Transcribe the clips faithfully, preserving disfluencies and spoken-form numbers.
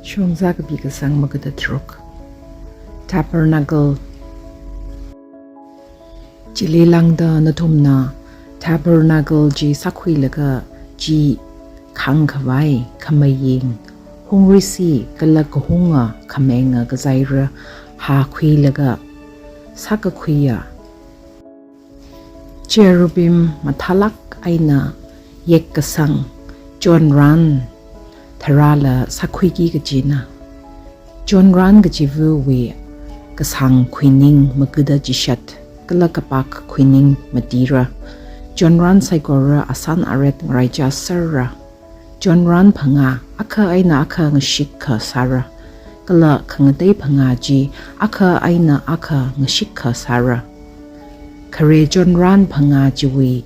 Shongza kapi kasang magada tharuk. Tabernacle. Chili lāngda nathumna tabernacle chi sākhuilaga chi khāngkhavai khamaying, hungruisi kala kahunga khamenga kazaira hākhuilaga sākakhuiya cherubim mathālāk eina yekkasang chonran tharāla sākhuiki kajina. Chonran kachivawui kasāng khuining magada chishat kala kapak khuining matira. Chonran saikora asān aret ngaraichā sāra. Chonran phangā akha eina akha ngashikha sāra, kala khangatei phangā chi akha eina akha ngashikha sāra. Khare chonran phangā chiwui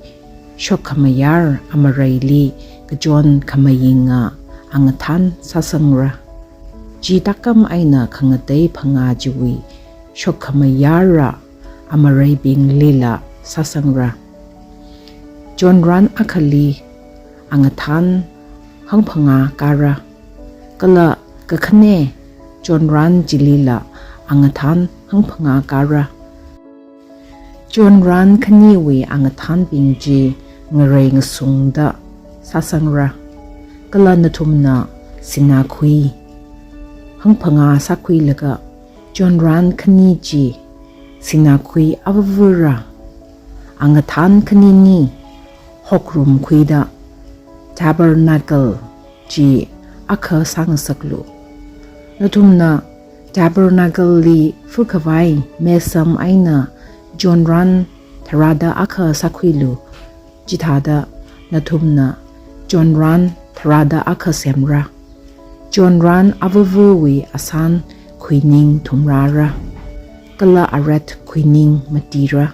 shokhamayar amareili kachon khamayinga angathān sāsangra. Chi tākam eina khangatei phangā chiwui shokhamayara amareibinglila sāsangra. Chonran akhali angathān hangphangā kāra, kala kakhane chonran chilila angathān hangphangā kāra. Chonran khaniwui angathānbing chi ngarei ngasungda sāsangra, kala nathumna sinakhui hangphangā sākhuilaga chonran khani chi sinakhui avavara. Angathān khanini hokrumkhuida tabernacle chi akha sāngasaklu. Nathumna tabernacle li fakhavai mesam eina chonran tharāda akha sākhuilu. Chithāda nathumna chonran tharāda akha semra. Chonran avavawui asān khuining thumrāra, kala aret khuining matira.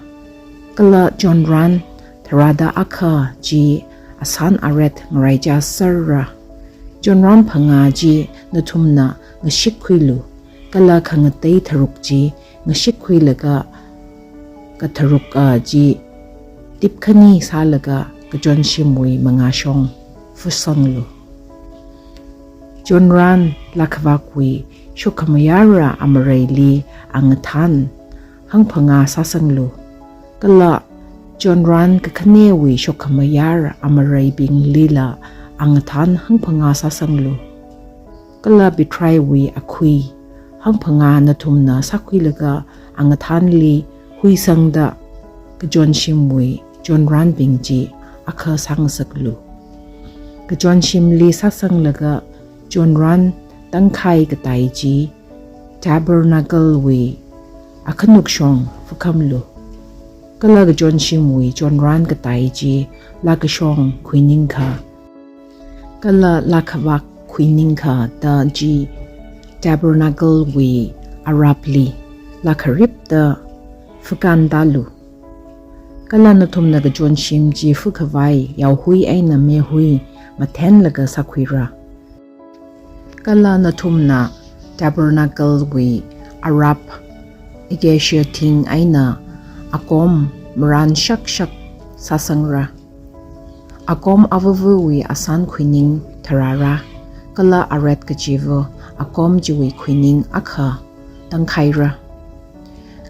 Kala chonran tharāda akha chi asān aret ngaraichā sāra. Chonran phangā chi nathumna ngashikkhuilu, kala khangatei tharuk chi ngashikkhuilaga katharuk a chi tipkhani sālaga kachonshimwui mangāshong fusanglu. Chonran lākhavakwui shokhamayara amareili angathān hangphangā sāsanglu. Kala chonran kakhanewui shokhamayar amareibinglila angathān hangphangā sāsanglu. Kala bitraiwui akhui hangphangā nathumna sākhuilaga angathānli huisangda kachonshimwui chonranbing chi akha sāngasaklu. Kachonshimli sāsanglaga chonran tangkhai katai chi tabernacle wui akhanukshong fakhamlu. Kala kachonshimwui chonran katai chi lākashong khuiningkha, kala lākhavak khuiningkha da chi tabernacle wui arapli lākharipda fakandalu. Kala nathumna kachonshim chi fakhavai yaohui eina mehui mathenlaga sākhuira. Kala nathumna tabernacle wui arap acacia thing eina akom maran shakshak sāsangra. Akom avavawui asān khuining tharāra, kala aret kachiva akom chiwui khuining akha tangkhaira.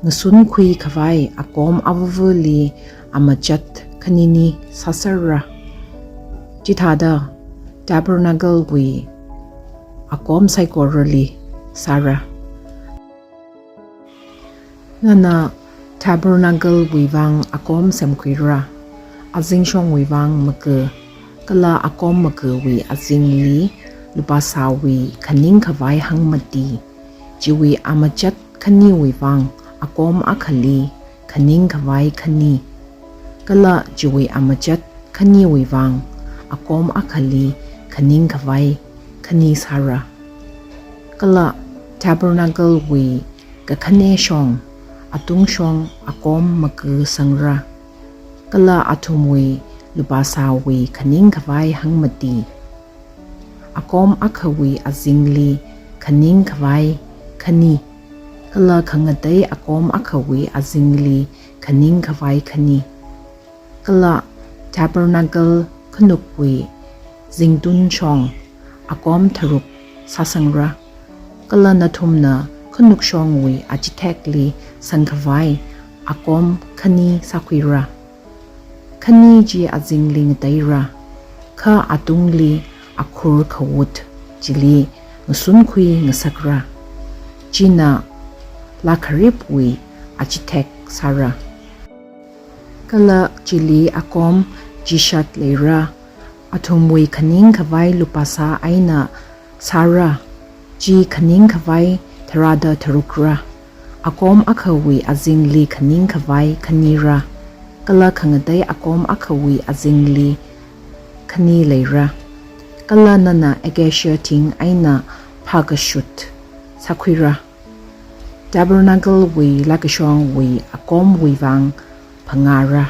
Ngasunkhui khavai akom avavali amachat khanini sāsāra. Chithāda tabernacle wui akom saikorali sāra. Nana tabernacle wui vang akom semkhuira. Azingshongwui vang maka, kala akom makawui azingli lupāsāwui khaning khavai hangmati, chiwui amachat khaniwui vang akom akhali khaning khavai khani, kala chiwui amachat khaniwui vang akom akhali khaning khavai khani sāra. Kala tabernacle wui kakhane shong, atungshong akom maka sangra. Kala athumwui lupāsāwui khaning khavai hangmati, akom akhawui azingli khaning khavai khani, kala khangatei akom akhawui azingli khaning khavai khani. Kala tabernacle khanukwui zingtunshong akom tharuk sāsangra. Kala nathumna khanukshongwui achithekli sangkhavai akom khani sākhuira. Khani chi azingli ngateira, kha atungli akhur khawut chili ngasunkhui ngasakra. China lakharipwui achithek sāra. Kala chili akom chishat leira, athumwui khaning khavai lupāsā eina sāra. Chi khaning khavai tharāda tharukra. Akom akhawui azingli khaning khavai khanira, kala khangatei akom akhawui azingli khani leira. Kala nana acacia thing eina phākashut sākhuira. Tabernacle wui lakashongwui akomwui vang phangāra.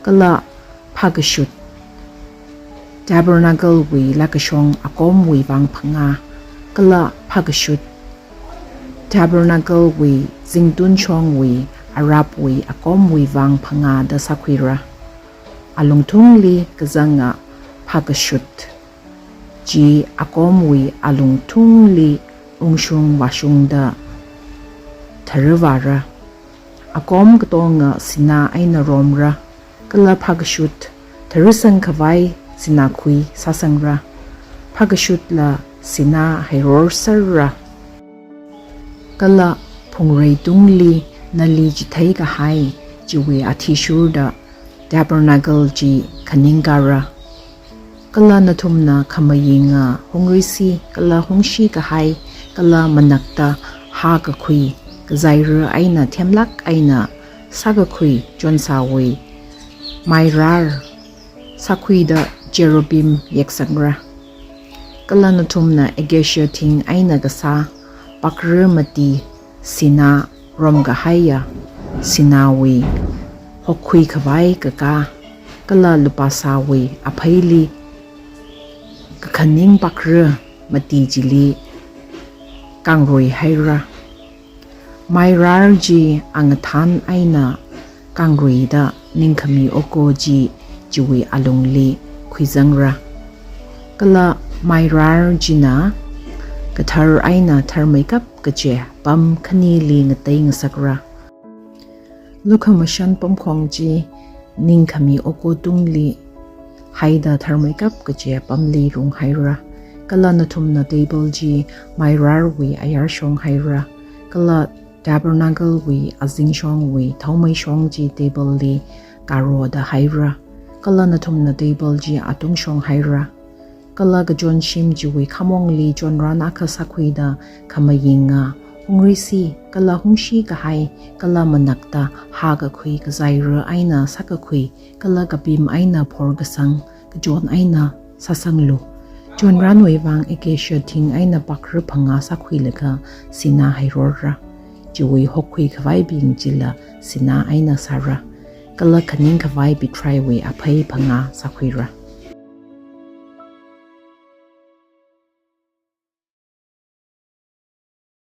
Kala phākashut Tabernacle wui lakashong akomwui vang phangā, kala phākashut Tabernacle wui zingtunshongwui arapwui akomwui vang phangāda sākhuira. Alungthungli kazanga phākashut chi akomwui alungthungli ungshung vāshungda tharuvāra. Akom katonga sinā eina romra, kala phākashut tharusang khavai sinākhui sāsangra. Phākashutla sinā hairorserra. Kala phungrei tungli nali chithei kahai chiwui athishurda Tabernacle chi khaningkara. Kala nathumna khamayinga hungrisi kala hungshi kahai kala manakta hākakhui kazaira eina themlāk eina sākakhui chonsāwui mairar sākhuida cherubim yeksangra. Kala nathumna acacia thing eina kasā pakra mati sinā romkahaiya sināwui hokkhui khavai kakā, kala lupāsāwui apheili kakhaning pakra mati chili kangrui haira. Mairar chi angathan eina kangruida ningkhami oko chi chiwui alungli khuizangra. Kala mairar china kathar eina tharmeikap kaje pam khanili ngatei ngasakra. Lukhamashan pamkhong chi ningkhami oko tungli haida tharmeikap kaje pamli runghaira. Kala nathumna table chi mairarwui ayarshong haira. Kala Tabernacle wui azingshongwui thaomeishong chi table li karoda haira. Kala nathumna table chi atungshong haira. Kala kachonshim chiwui khamongli chonran akha sākhuida khamayinga hungrisi kala hungshi kahai kala manakta hākakhui kazaira eina sākakhui kala kapim eina phorkasang kachon eina sāsanglu. Chonranwui vang acacia thing eina pakra phangā sākhuilaga sinā hairorra. Chiwui hokkhui khavaibing chila sinā eina sāra. Kala khaning khavai pithraiwui aphei phangā sākhuira.